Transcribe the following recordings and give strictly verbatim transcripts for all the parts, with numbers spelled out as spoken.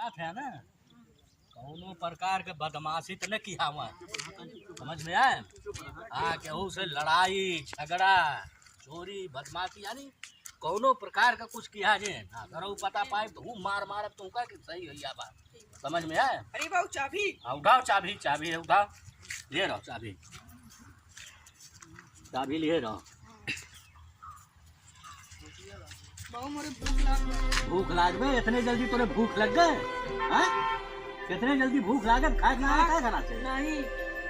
बात है ना, कौनो प्रकार के बदमाशी त न किहा हुआ, समझ में आए? हाँ, केहू से लड़ाई झगड़ा, चोरी बदमाशी, यानी कौनो प्रकार का कुछ किहा जे ना, अगर ऊ पता पाए तो ऊ मार मारब तो का कि सही होइया बात, समझ में आए? अरे बाबू, चाभी। हाँ, उठाओ चाभी, चाभी है, उठाओ, ले रहो चाभी, चाभी लिए रहो। बाबू, मोरे भूख लाग गए। भूख लाग गए? इतने जल्दी तोरे भूख लग गए? हाँ? कितने जल्दी भूख लागत, खाए के ना, हाँ। का खाना चाहिए? नहीं।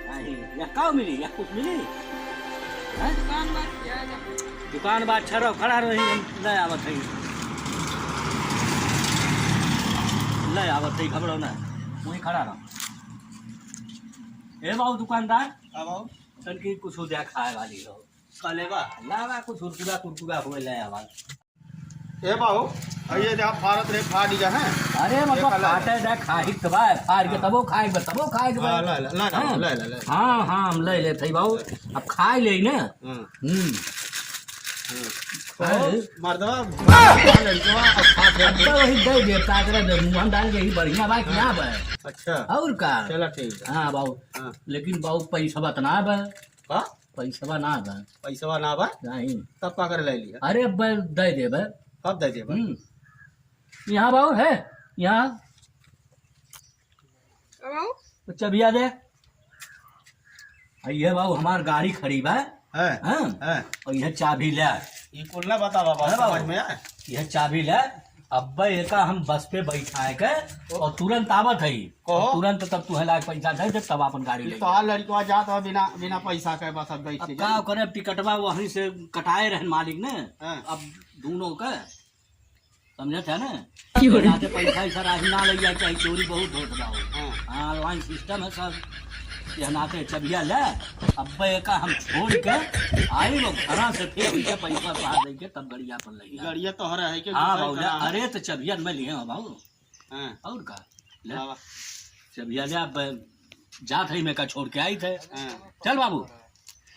नहीं, या का मिली, या कुछ मिली? हाँ? दुकान बा, क्या जा? दुकान बा, अच्छा रहो, खड़ा रहो, यहीं हम ले आवत है, ले आवत है, घबराओ ना, वहीं खड़ा रहो। ए बाबू दुकानदार, हाँ बाबू। तनकी कुछ हो जाए खाए वाली हो। का लेबा? लावा कुछ कुरकुरा, कुरकुरा होए ले आवा। ए बाबू, आ ये जा फारत रे, फाड़ दिया है। अरे मतलब ये का ले? फाटे जा, खाही के बा, फाड़ के हाँ। तबो खाए के बा, तबो खाए के बा। हाँ, ले, ले, ले, हाँ। ले, ले, ले। हाँ, हाँ, हम ले लेते ही बाबू। अब खाए ले ना। हाँ। हम्म। हाँ। ओ, मर्दवा, लड़कवा, अब खा के अब तो वही दे दे, काकरा दे, मुँह में डाल के ही बढ़िया बा कि ना बा? अच्छा। और का? चला ठीक है। हाँ बाबू। हाँ। लेकिन बाबू पैसा बा त ना बा। का? पैसवा ना बा। पैसवा ना बा? नहीं। तब का करे ले लिया? अरे अब दे देबे। कब दे देबे? हम्म। यहाँ बाबू है, यहाँ। का बाबू? तो चबिया दे। आ ये बाबू हमार गाड़ी खड़ी बा। है, हाँ? है। और यह चाभी ले। ये कुल ना बता बाबा, है बाबू। समझ में आए? यह चाभी ले। अब्बे एका हम बस पे बैठाए के ओ। और तुरंत आवत हई। कहो। और तुरंत तब तुहे लाग पैसा दे दे, तब अपन गाड़ी ई ले तोहार जा। लड़कवा जात हो बिना, बिना पैसा के बस अब बैठ अब के का जाई। करे, अब टिकटवा वहीं से कटाए रहन मालिक ने। हाँ। अब दोनों के, समझत है ना? क्यों रे? यहाँ से पैसा ऐसा राही ना ले जाए, चाहे चोरी बहुत होत बा हो। हाँ। हाँ, online system है सब। यह नाते चबिया ले, अब्बे एका हम छोड़ के आई वो घरा से फिर उनके पैसा बाहर दे के तब गड़िया पर ले जा। गड़िया तोहरा है कि हाँ दूसरा बाबू, ले, करा है? अरे तो चबिया मैं लिए हूँ बाबू। हाँ। और का? ले। लावा। चबिया ले, अब जात है, मैं का छोड़ के आई थे। हाँ। चल बाबू,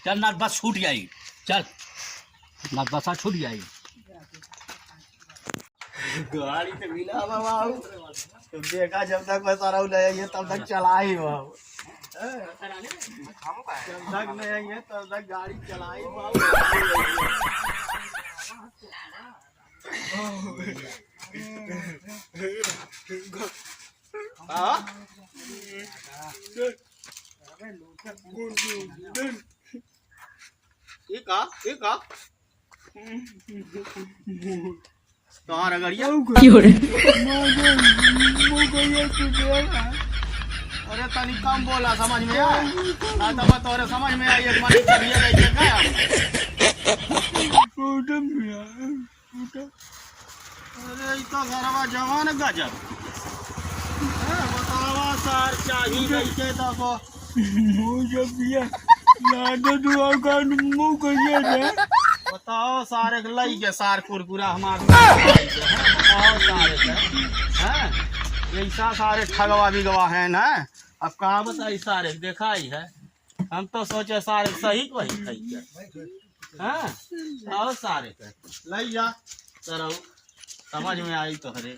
चल, ना बस छूट जाई। चल, ना बसा छूट जाई। गाड़ी तो मिला बा बाबू। तो देखा, जब तक बस आराम ले आइए, तब तक चलाई बाबू। जब तक नहीं आइए, तब तक गाड़ी चलाई बाबू। हाँ? ई का? ई का? तोहार अगड़िया? क्यों रे? अरे तनी कम बोला, समझ में आए? ना तो बा तोरे समझ में आई, एक मालिक चबिया लेके गया। अरे, ई तो घरवा जवान गजब। ए, बतावा सार, चाही लइके तको। मुँह जब पिया, लाडो दुआ का मुँह कहिए रे। बताओ सारे के लइके सार कुरकुरा हमार। बताओ सारे के, हैं? जैसा सारे ठगवा बिगवा है ना, अब का बताई सारे, देखा ही है। हम तो सोचे सारे सही को ही खाई के। हाँ, आओ सारे के। लई जा, तरऊ। समझ में आई तोहरे।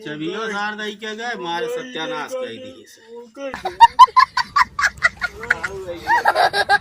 चबियो सार दई के गए, मारे सत्यानाश कर दिए से।